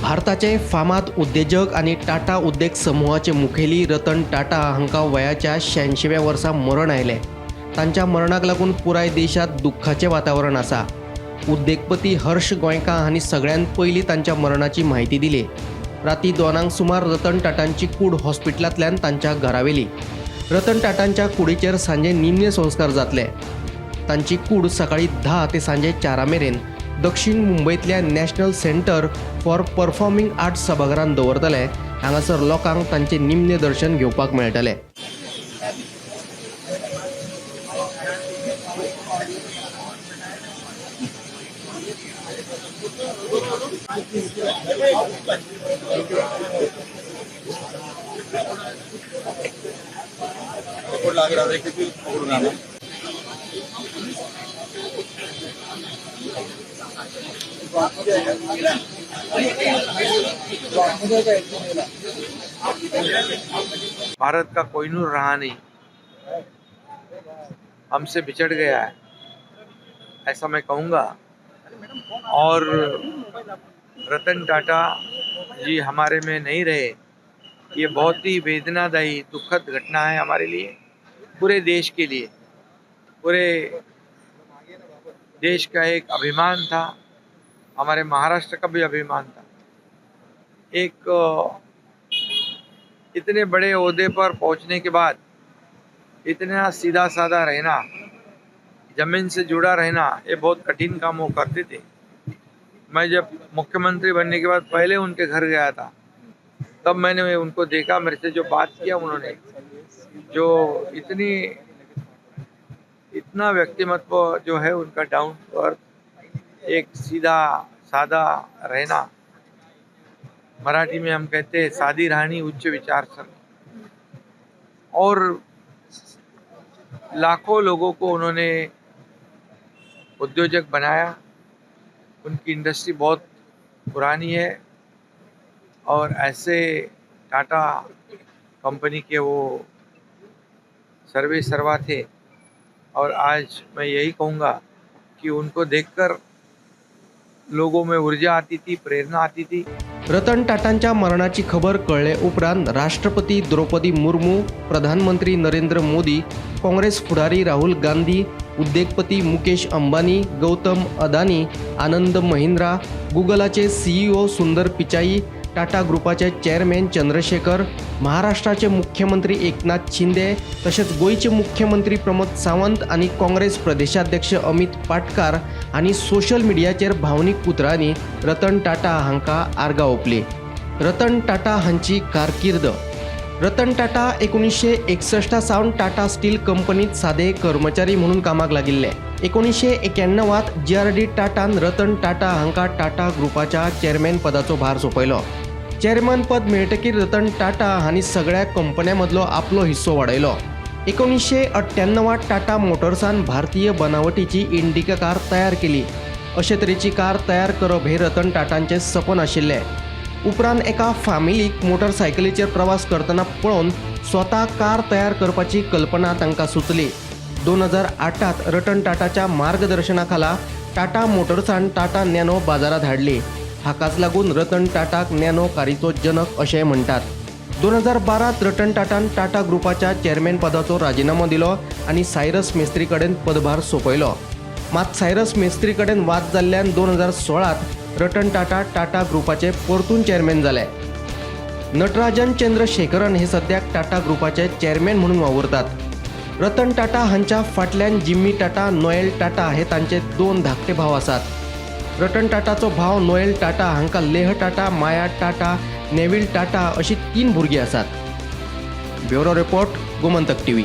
भारताचे फामाद उद्देजक आनी टाटा उद्देग समुहाचे मुखेली रतन टाटा हांकां वयाच्या 86व्या वर्सा मरण आयलें. तांच्या मरणाक लागून पुराय देशांत दुख्खाचें वातावरण आसा. उद्देगपती हर्ष गोयंका हांणी सगळ्यांत पयलीं तांच्या मरणाची म्हायती दिली. राती 2 सुमार रतन टाटांची कूड हॉस्पिटलांतल्यान तांच्या घरा व्हेली. रतन टाटांच्या कुडीचेर सांजे निमणे संस्कार जातले. तांची कूड सकाळी 10 ते सांजे 4 मेरेन दक्षिण मुंबयतल्या National Centre for Performing Arts सभाघरांत दवरतले. हांगासर लोकांक तांचे निमणे दर्शन घेवपाक मेळटलें. भारत का कोहिनूर रहा नहीं, हमसे बिछड़ गया है, ऐसा मैं कहूँगा। और रतन टाटा जी हमारे में नहीं रहे, ये बहुत ही वेदनादायी दुखद घटना है हमारे लिए, पूरे देश के लिए। पूरे देश का एक अभिमान था, हमारे महाराष्ट्र का भी अभिमान था। एक इतने बड़े ओहदे पर पहुंचने के बाद इतना सीधा साधा रहना, जमीन से जुड़ा रहना, ये बहुत कठिन काम वो करते थे। मैं जब मुख्यमंत्री बनने के बाद पहले उनके घर गया था, तब मैंने उनको देखा, मेरे से जो बात किया उन्होंने, जो इतना व्यक्तिमत्व जो है उनका, डाउन टू अर्थ, एक सीधा सादा रहना, मराठी में हम कहते हैं सादी राहणी उच्च विचार सर। और लाखों लोगों को उन्होंने उद्योजक बनाया। उनकी इंडस्ट्री बहुत पुरानी है और ऐसे टाटा कंपनी के वो सर्वे सर्वा थे। और आज मैं यही कहूँगा कि उनको देखकर लोगों में ऊर्जा आती थी, प्रेरणा आती थी। रतन टाटांच्या मरणाची खबर कळ्ळे उपरांत राष्ट्रपती द्रौपदी मुर्मू, प्रधानमंत्री नरेंद्र मोदी, काँग्रेस फुडारी राहुल गांधी, उद्देगपती मुकेश अंबानी, गौतम अदानी, आनंद महिंद्रा, गुगलाचे सीईओ सुंदर पिचाई, टाटा ग्रुपाचे चेअरमॅन चंद्रशेखर, महाराष्ट्राचे मुख्यमंत्री एकनाथ शिंदे, तशेंच गोंयचे मुख्यमंत्री प्रमोद सावंत आनी काँग्रेस प्रदेशाध्यक्ष अमित पाटकार हांणी सोशल मिडियाचेर भावनीक उतरांनी रतन टाटा हांकां आर्गां ओंपली. रतन टाटा हांची कारकीर्द. रतन टाटा 1961 सावन टाटा स्टील कंपनीत सादे कर्मचारी म्हणून कामाक लागिल्ले. 1991 जे.आर.डी. टाटान रतन टाटा हांकां टाटा ग्रुपाच्या चेअरमॅन पदाचो भार सोंपयलो. चेअरमॅन पद मेळटकीर रतन टाटा हांणी सगळ्या कंपन्यां मदलो आपलो हिस्सो वाडयलो. 1998 टाटा मोटर्सान भारतीय बनावटीची इंडिका कार तयार केली. अशे तरेची कार तयार करप हे रतन टाटांचें सपन आशिल्लें. उपरांत एका फामिलीक मोटरसायकलीचेर प्रवास करतना पळोवन स्वता कार तयार करपाची कल्पना तांकां सुचली. 2008 रतन टाटाच्या मार्गदर्शना खाला टाटा मोटर्सान टाटा नॅनो बाजारात हाडली. हाकाच लागून रतन टाटाक नॅनो कारीचो जनक अशेंय म्हणटात. 2012 रतन टाटान टाटा ग्रुपाच्या चेअरमॅन पदाचो राजिनामो दिलो आनी सायरस मिस्त्री कडेन पदभार सोंपयलो. मात सायरस मिस्त्री कडेन वाद जाल्ल्यान 2016 रतन टाटा टाटा ग्रुपाचे परतून चेअरमॅन जाले. नटराजन चंद्रशेखरन हे सद्याक टाटा ग्रुपाचे चेअरमॅन म्हणून वावुरतात. रतन टाटा हांच्या फाटल्यान जिम्मी टाटा, नोएल टाटा हे तांचे दोन धाकटे भाव आसात. रतन टाटाचो भाव नोएल टाटा हांकां लेह टाटा, माया टाटा, नेव्हिल टाटा अशी तीन भुरगीं आसात. Bureau report, Gomantak TV.